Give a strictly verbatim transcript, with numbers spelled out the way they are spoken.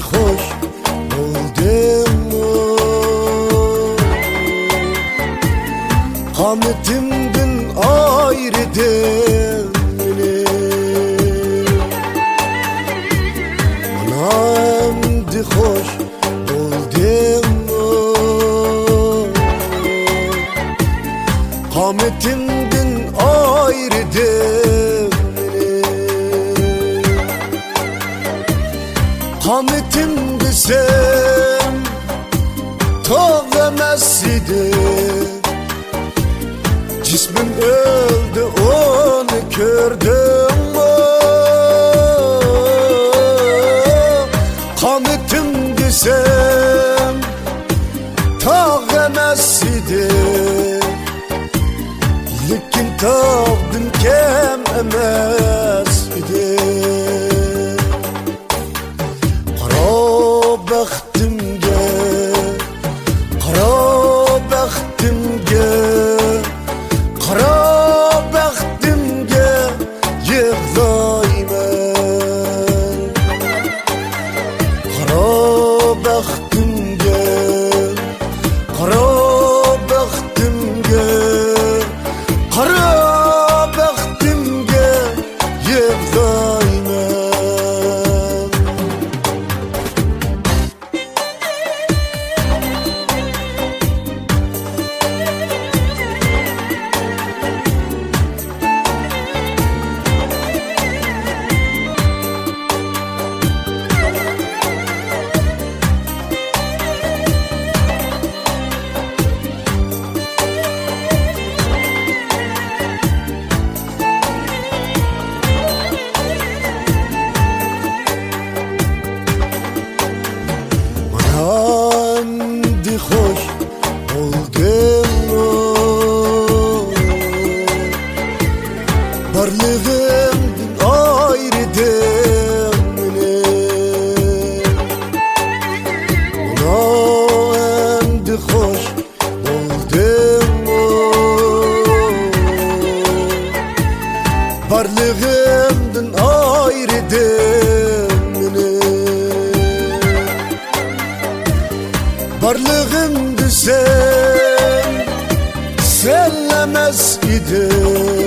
خوش بولدۇڭمۇ؟ قامىتىمدىن ئايرىدىڭ مېنى. مانا ئەمدى خوش بولدۇڭمۇ؟ قامىتىمدىن ئايرىدىڭ مېنى. قامىتىم دېسەم تاغ ئەمەس ئىدى. جىسمىم ئۆلدى، ئۇنى كۆردۈڭمۇ؟ قامىتىم دېسەم تاغ ئەمەس ئىدى، لېكىن تاغدىن كەم ئەمەس ئىدى. قارا بەختىمگە، قارا بەختىمگە، قارا بەختىمگە يىغلايمەن. قارا بەختىمگە، قارا بەختىمگە، قارا بەختىمگە يىغلايمەن. مانا ئەمدى خوش بولدۇڭمۇ؟ بارلىقىمدىن ئايرىدىڭ مېنى. مانا ئەمدى خوش بولدۇڭمۇ؟ بارلىقىمدىن ئايرىدىڭ مېنى. بارلىقىم دېسەم سەن ئەمەس ئىدىڭ.